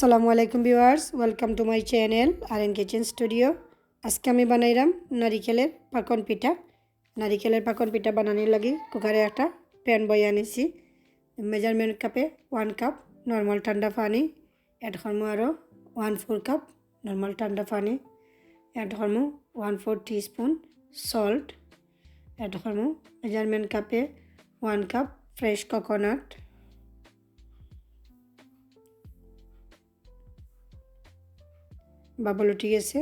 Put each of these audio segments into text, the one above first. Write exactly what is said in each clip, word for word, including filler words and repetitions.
আসসালামু আলাইকুম viewers, welcome to my channel R N Kitchen Studio। আজকে আমি বানাইরাম নারিকেলের পাকন পিঠা। নারিকেলের পাকন পিঠা বানানির লাগি কুকারে একটা প্যান বইয়া নিছি। মেজারমেন্ট কাপে ওয়ান কাপ নর্মাল ঠান্ডা পানি, অ্যাড করমু আরও ওয়ান ফোর কাপ নর্মাল ঠান্ডা পানি, অ্যাড করমু one four teaspoon salt, add করমু মেজারমেন্ট কাপে one cup fresh coconut. Bubble উঠি গেছে।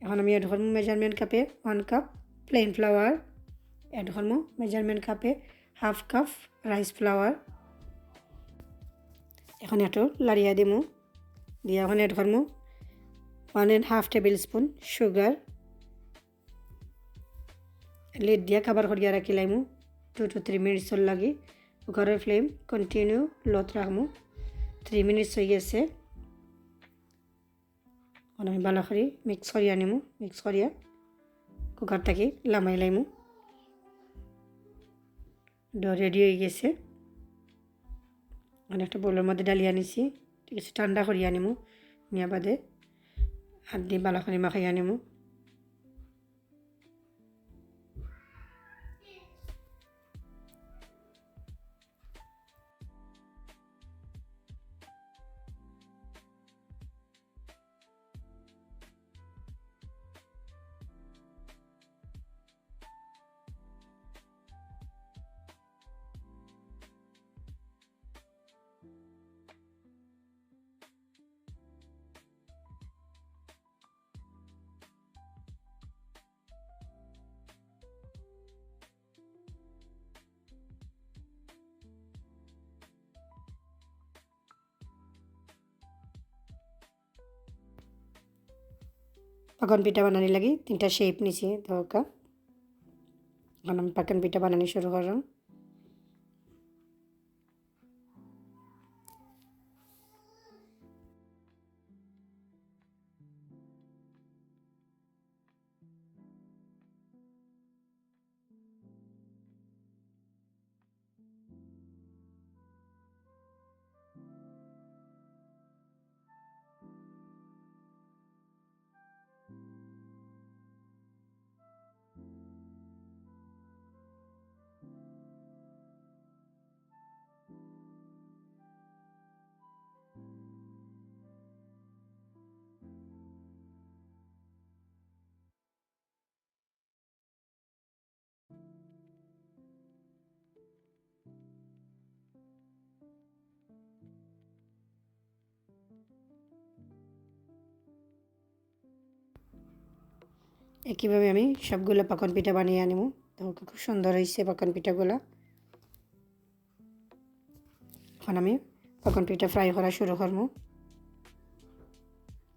এখন আমি অ্যাড করমু মেজারমেন্ট কাপে one cup plain flour, add করমু মেজারমেন্ট কাপে হাফ কাপ রাইস ফ্লাওয়ার। এখন একটু লাড়িয়া দিমু, দিয়া এখন অ্যাড করমু one and half tablespoon sugar. Lid দিয়া কভার করিয়া রাখিলাইমু টু টু থ্রি মিনিটসর লাগি। কুকারর ফ্লেম কন্টিনিউ লোত রাখমু। থ্রি মিনিটস অই গেছে। এখন আমি ভালা করি মিক্স করিয়া নিমু, মিক্স করিয়া কুকার থাকি লামাই লাইমু। ডো রেডি অই গেছে। এখন একটা বোলর মধ্যে ঢালিয়া নিছি, ঠিক আছে, ঠান্ডা করিয়া নিমু। নিয়া বাদে হাত দি ভালা করি মাখাইয়া নিমু। পাকন পিঠা বানানির লাগি তিনটা শেপ নিছি। তো ওকা, এখন আমি পাকন পিঠা বানানি শুরু করলাম। একইভাবে আমি সবগুলা পাকন পিঠা বানাইয়া নিমু। তো খুব সুন্দর অইছে পাকন পিঠাগুলা। এখন আমি পাকন পিঠা ফ্রাই করা শুরু করমু।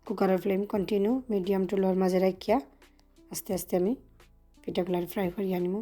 কুকারর ফ্লেম কন্টিনিউ মিডিয়াম টু লোর মাঝে রাখিয়া আস্তে আস্তে আমি পিঠাগুলার ফ্রাই করিয়া নিমু।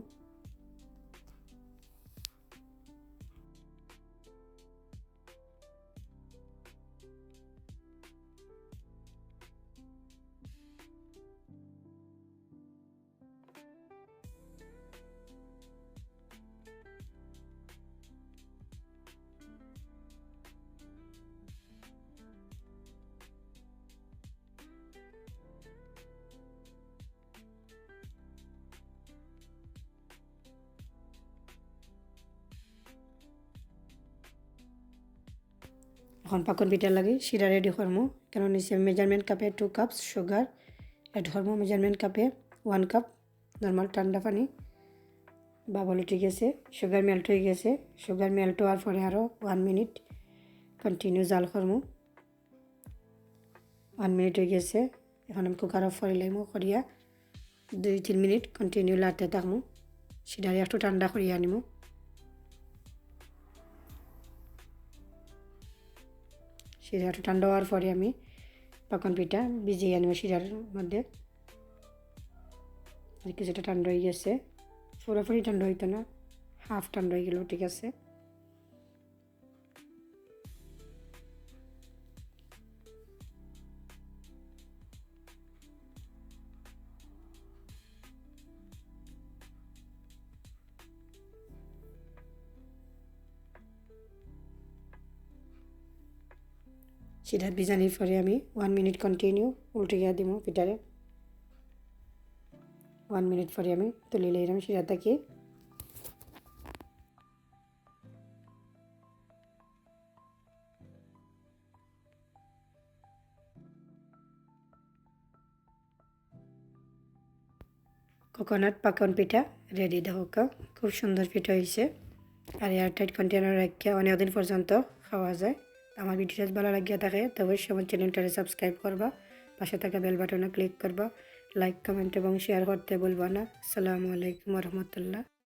এখন পাকন পিঠার লাগি শিরা রেডি করমু। কেন নিচে মেজারমেন্ট কাপে টু কাপস সুগার, অ্যাড করমু মেজারমেন্ট কাপে ওয়ান কাপ নর্মাল ঠান্ডা পানি। বাবল উঠি গেছে, সুগার মেল্ট অই গেছে। সুগার মেল্ট অওয়ার পরে আরও ওয়ান মিনিট কন্টিনিউ জাল করমু। ওয়ান মিনিট অই গেছে। এখন আমি কুকার অফ করি লাইমু, করিয়া দুই তিন মিনিট কন্টিনিউ লাড়তে থাকমু। শিরারে একটু ঠান্ডা করিয়া আনিমু। শিরা একটু ঠান্ডা অওয়ার পরে আমি পাকন পিঠা ভিজাইয়া আনিমু শিরার মধ্যে। আর কিছুটা ঠান্ডা অই গেছে, পুরোপুরি ঠান্ডা অইতো না, হাফ ঠান্ডা অই গেলেও ঠিক আছে। শিরাত ভিজানির পরে আমি ওয়ান মিনিট কন্টিনিউ উল্টিয়া দিমু পিঠারে। ওয়ান মিনিট পরে আমি তুলি লইলাম শিরা থাকি। কোকোনাট পাকন পিঠা রেডি দেখউক্কা, খুব সুন্দর পিঠা অইছে। আর এয়ারটাইট কন্টেনার রাখিয়া অনেক দিন পর্যন্ত খাওয়া যায়। আমার ভিডিও যদি ভালা লাগিয়া থাকে, তো অবশ্যই আমার চ্যানেলটারে সাবস্ক্রাইব করবা, পাশে থাকা বেল বাটনে ক্লিক করবা, লাইক, কমেন্ট এবং শেয়ার করতে ভুলবা না। আসসালামু আলাইকুম ওয়া রাহমাতুল্লাহ।